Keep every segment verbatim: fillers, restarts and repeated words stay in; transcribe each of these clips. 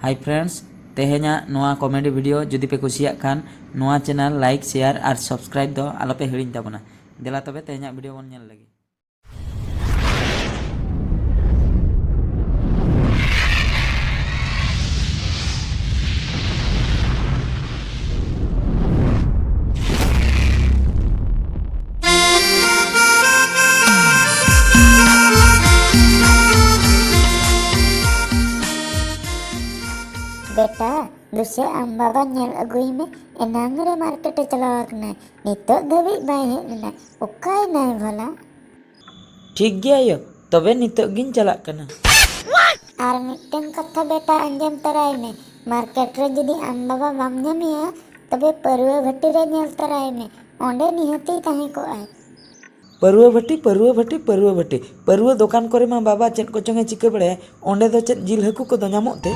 Hi friends, ᱛᱮᱦᱮᱧᱟᱜ ᱱᱚᱣᱟ comedy video ᱡᱩᱫᱤ ᱯᱮ ᱠᱩᱥᱤᱭᱟᱜ ᱠᱷᱟᱱ, ᱱᱚᱣᱟ channel like, share ᱟᱨ subscribe ᱫᱚ ᱟᱞᱚᱯᱮ ᱦᱤᱲᱤᱧ ᱛᱟᱵᱚᱱᱟ᱾ ᱫᱮᱞᱟ ᱛᱚᱵᱮ ᱛᱮᱦᱮᱧᱟᱜ video ᱵᱚᱱ ᱧᱮᱞ ᱞᱮᱜᱮ᱾ ᱵᱮᱴᱟ, ᱫᱩᱥᱮ ᱟᱢ ᱵᱟᱵᱟ ᱧᱮᱞ ᱟᱹᱜᱩᱭ ᱢᱮ, ᱮᱱᱟᱝ ᱨᱮ ᱢᱟᱨᱠᱮᱴ ᱮ ᱪᱟᱞᱟᱣ ᱟᱠᱟᱱᱟᱭ, ᱱᱤᱛᱚᱜ ᱫᱷᱟᱹᱵᱤᱡ ᱵᱟᱭ ᱦᱮᱡ ᱞᱮᱱᱟ, ᱚᱠᱟᱭᱮᱱᱟᱭ ᱵᱷᱟᱞᱟ? ᱴᱷᱤᱠ ᱜᱮᱭᱟ ᱭᱳ, ᱛᱚᱵᱮ ᱱᱤᱛᱚᱜ ᱜᱤᱧ ᱪᱟᱞᱟᱜ ᱠᱟᱱᱟ᱾ ᱟᱨ ᱢᱤᱫᱴᱮᱱ ᱠᱟᱛᱷᱟ ᱵᱮᱴᱟ, ᱟᱸᱡᱚᱢ ᱛᱟᱨᱟᱭ ᱢᱮ, ᱢᱟᱨᱠᱮᱴ ᱨᱮ ᱡᱩᱫᱤ ᱟᱢ ᱵᱟᱵᱟ ᱵᱟᱢ ᱧᱟᱢᱮᱭᱟ, ᱛᱚᱵᱮ ᱯᱟᱹᱨᱣᱟᱹ ᱵᱷᱟᱹᱴᱤ ᱨᱮ ᱧᱮᱞ ᱛᱟᱨᱟᱭ ᱢᱮ, ᱚᱸᱰᱮ ᱱᱤᱦᱟᱹᱛᱤ ᱛᱟᱦᱮᱸ ᱠᱚᱜᱼᱟᱭ᱾ ᱯᱟᱹᱨᱣᱟᱹ ᱵᱷᱟᱹᱴᱤ, ᱯᱟᱹᱨᱣᱟᱹ ᱵᱷᱟᱹᱴᱤ, ᱯᱟᱹᱨᱣᱟᱹ ᱵᱷᱟᱹᱴᱤ, ᱯᱟᱹᱨᱣᱟᱹ ᱫᱚᱠᱟᱱ ᱠᱚᱨᱮ ᱢᱟ ᱵᱟᱵᱟ ᱪᱮᱫ ᱠᱚᱪᱚᱝ ᱮ ᱪᱤᱠᱟᱹ ᱵᱟᱲᱟᱭᱟ, ᱚᱸᱰᱮ ᱫᱚ ᱪᱮᱫ ᱡᱤᱞ ᱦᱟᱹᱠᱩ ᱠᱚᱫᱚ ᱧᱟᱢᱚᱜ ᱛᱮ?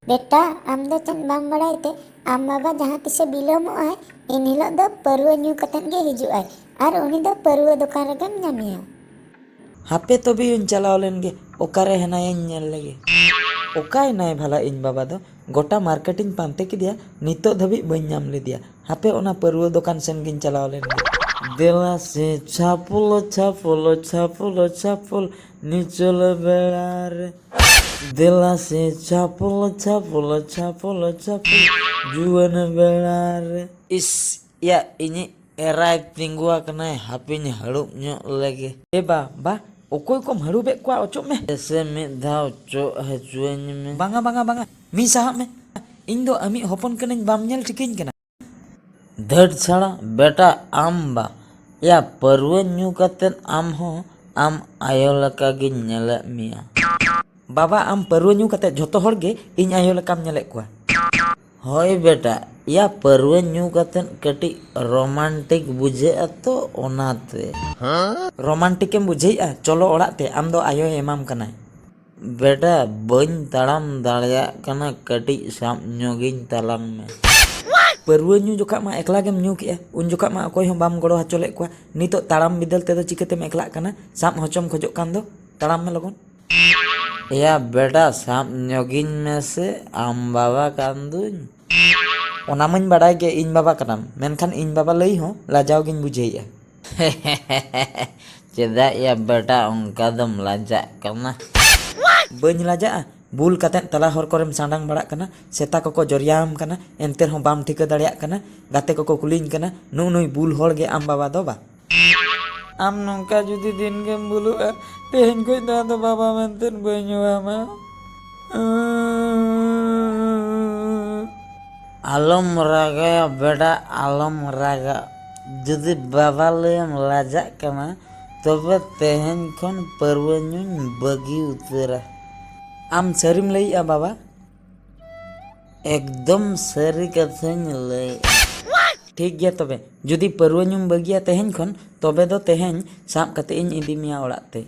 ᱵᱮᱴᱟ, ᱟᱢ ᱫᱚ ᱪᱮᱫ ᱵᱟᱢ ᱵᱟᱲᱟᱭ ᱛᱮ? ᱟᱢ ᱵᱟᱵᱟ ᱡᱟᱦᱟᱸ ᱛᱤᱥᱮ ᱵᱤᱞᱚᱢᱚᱜ ᱟᱭ, ᱮᱱ ᱦᱤᱞᱳᱜ ᱫᱚ ᱯᱟᱹᱨᱣᱟᱹ ᱧᱩ ᱠᱟᱛᱮᱫ ᱜᱮ ᱦᱤᱡᱩᱜ ᱟᱭ, ᱟᱨ ᱩᱱᱤ ᱫᱚ ᱯᱟᱹᱨᱣᱟᱹ ᱫᱚᱠᱟᱱ ᱨᱮᱜᱮᱢ ᱧᱟᱢᱮᱭᱟ᱾ ᱦᱟᱯᱮ ᱛᱚᱵᱮ ᱭᱳᱧ ᱪᱟᱞᱟᱣ ᱞᱮᱱ ᱜᱮ, ᱚᱠᱟᱨᱮ ᱦᱮᱱᱟᱭᱟᱧ ᱧᱮᱞ ᱞᱮᱜᱮ᱾ ᱚᱠᱟᱭᱮᱱᱟᱭ ᱵᱷᱟᱞᱟ ᱤᱧ ᱵᱟᱵᱟ ᱫᱚ? ᱜᱚᱴᱟ ᱢᱟᱨᱠᱮᱴᱤᱧ ᱯᱟᱱᱛᱮ ᱠᱮᱫᱮᱭᱟ, ᱱᱤᱛᱚᱜ ᱫᱷᱟᱹᱵᱤᱡ ᱵᱟᱹᱧ ᱧᱟᱢ ᱞᱮᱫᱮᱭᱟ᱾ ᱦᱟᱯᱮ ᱚᱱᱟ ᱯᱟᱹᱨᱣᱟᱹ ᱫᱚᱠᱟᱱ ᱥᱮᱱ ᱜᱤᱧ ᱪᱟᱞᱟᱣ ᱞᱮᱱ ᱜᱮ᱾ ᱫᱮᱞᱟ ᱥᱮ ᱪᱷᱟᱯᱚᱞ, ᱪᱷᱟᱯᱚᱞ, ᱪᱷᱟᱯᱚᱞ, ᱪᱷᱟᱯᱚᱞ, ᱱᱤᱪᱚᱞ ᱵᱮᱲᱟ ᱨᱮ᱾ ᱫᱮᱞᱟ ᱥᱮ ᱪᱷᱟᱯᱚᱞ, ᱪᱷᱟᱯᱚᱞ, ᱪᱷᱟᱯᱚᱞ, ᱪᱷᱟᱯᱚᱞ, ᱡᱩᱣᱟᱹᱱ ᱵᱮᱲᱟ ᱨᱮ᱾ ᱤᱥ, ᱭᱟ, ᱤᱧᱤᱡ ᱮᱨᱟᱭ ᱛᱤᱸᱜᱩ ᱟᱠᱟᱱᱟᱭ, ᱦᱟᱯᱮᱧ ᱦᱟᱹᱲᱩᱵ ᱧᱚᱜ ᱞᱮᱜᱮ᱾ ᱮ ᱵᱟ, ᱵᱟ, ᱚᱠᱚᱭ ᱠᱚᱢ ᱦᱟᱹᱲᱩᱵᱮᱫ ᱠᱚᱣᱟ, ᱚᱪᱚᱜ ᱢᱮ᱾ ᱥᱮ ᱢᱤᱫ ᱫᱷᱟᱣ ᱪᱚᱜ ᱦᱚᱪᱚᱧ ᱢᱮ᱾ ᱵᱟᱝᱟ, ᱵᱟᱝᱟ, ᱵᱟᱝᱟ, ᱢᱤᱫ ᱥᱟᱦᱟᱜ ᱢᱮ᱾ ᱤᱧ ᱫᱚ ᱟᱢᱤᱡ ᱦᱚᱯᱚᱱ ᱠᱟᱹᱱᱟᱹᱧ, ᱵᱟᱢ ᱧᱮᱞ ᱴᱷᱤᱠᱟᱹᱧ ᱠᱟᱱᱟ? ᱫᱷᱟᱹᱴ ᱥᱟᱲᱟ, ᱵᱮᱴᱟ ᱟᱢ ᱵᱟ᱾ ᱭᱟ, ᱯᱟᱹᱨᱣᱟᱹ ᱧᱩ ᱠᱟᱛᱮᱫ ᱟᱢ ᱦᱚᱸ ᱟᱢ ᱟᱭᱳ ᱞᱮᱠᱟ ᱜᱤᱧ ᱧᱮᱞᱮᱫ ᱢᱮᱭᱟ᱾ ᱵᱟᱵᱟ, ᱟᱢ ᱯᱟᱹᱨᱣᱟᱹ ᱧᱩ ᱠᱟᱛᱮᱫ ᱡᱷᱚᱛᱚ ᱦᱚᱲ ᱜᱮ ᱤᱧ ᱟᱭᱳ ᱞᱮᱠᱟᱢ ᱧᱮᱞᱮᱫ ᱠᱚᱣᱟ᱾ ᱦᱳᱭ ᱵᱮᱴᱟ, ᱭᱟ, ᱯᱟᱹᱨᱣᱟᱹ ᱧᱩ ᱠᱟᱛᱮᱫ ᱠᱟᱹᱴᱤᱡ ᱨᱳᱢᱟᱱᱴᱤᱠ ᱵᱩᱡᱷᱟᱹᱜᱼᱟ ᱛᱚ, ᱚᱱᱟᱛᱮ᱾ ᱨᱳᱢᱟᱱᱴᱤᱠ ᱮᱢ ᱵᱩᱡᱷᱟᱹᱣᱮᱫᱼᱟ? ᱪᱚᱞᱚ ᱚᱲᱟᱜ ᱛᱮ, ᱟᱢ ᱫᱚ ᱟᱭᱳᱭ ᱮᱢᱟᱢ ᱠᱟᱱᱟᱭ᱾ ᱵᱮᱴᱟ, ᱵᱟᱹᱧ ᱛᱟᱲᱟᱢ ᱫᱟᱲᱮᱭᱟᱜ ᱠᱟᱱᱟ, ᱠᱟᱹᱴᱤᱡ ᱥᱟᱵ ᱧᱚᱜᱤᱧ ᱛᱟᱞᱟᱝ ᱢᱮ᱾ ᱯᱟᱹᱨᱣᱟᱹ ᱧᱩ ᱡᱚᱠᱷᱟᱜ ᱢᱟ ᱮᱠᱞᱟ ᱜᱮᱢ ᱧᱩ ᱠᱮᱜᱼᱟ, ᱩᱱ ᱡᱚᱠᱷᱟᱜ ᱢᱟ ᱚᱠᱚᱭ ᱦᱚᱸ ᱵᱟᱢ ᱜᱚᱲᱚ ᱦᱚᱪᱚ ᱞᱮᱫ ᱠᱚᱣᱟ᱾ ᱱᱤᱛᱚᱜ ᱛᱟᱲᱟᱢ ᱵᱤᱫᱟᱹᱞ ᱛᱮᱫᱚ ᱪᱤᱠᱟᱹᱛᱮᱢ ᱮᱠᱞᱟᱜ ᱠᱟᱱᱟ? ᱥᱟᱵ ᱦᱚᱪᱚᱢ ᱠᱷᱚᱡᱚᱜ ᱠᱟᱱ ᱫᱚ, ᱛᱟᱲᱟᱢ ᱢᱮ ᱞᱚᱜᱚᱱ᱾ ᱮᱭᱟ ᱵᱮᱴᱟ, ᱥᱟᱵ ᱧᱚᱜᱤᱧ ᱢᱮᱥᱮ, ᱟᱢ ᱵᱟᱵᱟ ᱠᱟᱱ ᱫᱩᱧ᱾ ᱚᱱᱟ ᱢᱟᱧ ᱵᱟᱰᱟᱭ ᱜᱮ, ᱤᱧ ᱵᱟᱵᱟ ᱠᱟᱱᱟᱢ, ᱢᱮᱱᱠᱷᱟᱱ ᱤᱧ ᱵᱟᱵᱟ ᱞᱟᱹᱭ ᱦᱚᱸ ᱞᱟᱡᱟᱣ ᱜᱤᱧ ᱵᱩᱡᱷᱟᱹᱣᱮᱫᱼᱟ᱾ ᱪᱮᱫᱟᱜ ᱭᱟ ᱵᱮᱴᱟ ᱚᱱᱠᱟ ᱫᱚᱢ ᱞᱟᱡᱟᱜ ᱠᱟᱱᱟ? ᱵᱟᱹᱧ ᱞᱟᱡᱟᱜᱼᱟ᱾ ᱵᱩᱞ ᱠᱟᱛᱮᱫ ᱛᱟᱞᱟ ᱦᱚᱨ ᱠᱚᱨᱮᱢ ᱥᱟᱰᱟᱝ ᱵᱟᱲᱟᱜ ᱠᱟᱱᱟ, ᱥᱮᱛᱟ ᱠᱚᱠᱚ ᱡᱚᱨᱭᱟᱣᱟᱢ ᱠᱟᱱᱟ, ᱮᱱᱛᱮ ᱨᱮᱦᱚᱸ ᱵᱟᱢ ᱴᱷᱤᱠᱟᱹ ᱫᱟᱲᱮᱭᱟᱜ ᱠᱟᱱᱟ᱾ ᱜᱟᱛᱮ ᱠᱚᱠᱚ ᱠᱩᱞᱤᱧ ᱠᱟᱱᱟ, "ᱱᱩᱜᱼᱩ ᱱᱩᱭ ᱵᱩᱞ ᱦᱚᱲ ᱜᱮ ᱟᱢ ᱵᱟᱵᱟ ᱫᱚ ᱵᱟ?" ᱟᱢ ᱱᱚᱝᱠᱟ ᱡᱩᱫᱤ ᱫᱤᱱ ᱜᱮᱢ ᱵᱩᱞᱩᱜᱼᱟ, ᱛᱮᱦᱮᱧ ᱠᱷᱚᱱ ᱫᱚ ᱟᱫᱚ ᱵᱟᱵᱟ ᱢᱮᱱᱛᱮ ᱵᱟᱹᱧ ᱦᱚᱦᱚᱣᱟᱢᱟ᱾ ᱟᱞᱚᱢ ᱨᱟᱜᱟ ᱵᱮᱴᱟ, ᱟᱞᱚᱢ ᱨᱟᱜᱟ᱾ ᱡᱩᱫᱤ ᱵᱟᱵᱟ ᱞᱟᱹᱭᱮᱢ ᱞᱟᱡᱟᱜ ᱠᱟᱱᱟ, ᱛᱚᱵᱮ ᱛᱮᱦᱮᱧ ᱠᱷᱚᱱ ᱯᱟᱹᱨᱣᱟᱹ ᱧᱩᱧ ᱵᱟᱹᱜᱤ ᱩᱛᱟᱹᱨᱟ᱾ ᱟᱢ ᱥᱟᱹᱨᱤᱢ ᱞᱟᱹᱭᱮᱜᱼᱟ ᱵᱟᱵᱟ? ᱮᱠᱫᱚᱢ ᱥᱟᱹᱨᱤ ᱠᱟᱛᱷᱟᱧ ᱞᱟᱹᱭᱮᱜᱼᱟ᱾ ᱴᱷᱤᱠ ᱜᱮᱭᱟ ᱛᱚᱵᱮ, ᱡᱩᱫᱤ ᱯᱟᱹᱨᱣᱟᱹ ᱧᱩᱢ ᱵᱟᱹᱜᱤᱭᱟ ᱛᱮᱦᱮᱧ ᱠᱷᱚᱱ, ᱛᱚᱵᱮ ᱫᱚ ᱛᱮᱦᱮᱧ ᱥᱟᱵ ᱠᱟᱛᱮ ᱤᱧ ᱤᱫᱤ ᱢᱮᱭᱟ ᱚᱲᱟᱜ ᱛᱮ᱾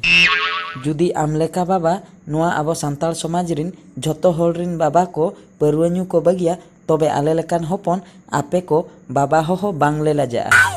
ᱡᱩᱫᱤ ᱟᱢ ᱞᱮᱠᱟ ᱵᱟᱵᱟ ᱱᱚᱣᱟ ᱟᱵᱚ ᱥᱟᱱᱛᱟᱲ ᱥᱚᱢᱟᱡᱽ ᱨᱤᱱ ᱡᱷᱚᱛᱚ ᱦᱚᱲ ᱨᱤᱱ ᱵᱟᱵᱟ ᱠᱚ ᱯᱟᱹᱨᱣᱟᱹ ᱧᱩ ᱠᱚ ᱵᱟᱹᱜᱤᱭᱟ, ᱛᱚᱵᱮ ᱟᱞᱮ ᱞᱮᱠᱟᱱ ᱦᱚᱯᱚᱱ ᱟᱯᱮ ᱠᱚ ᱵᱟᱵᱟ ᱦᱚᱦᱚ ᱵᱟᱝᱞᱮ ᱞᱟᱡᱟᱜᱼᱟ᱾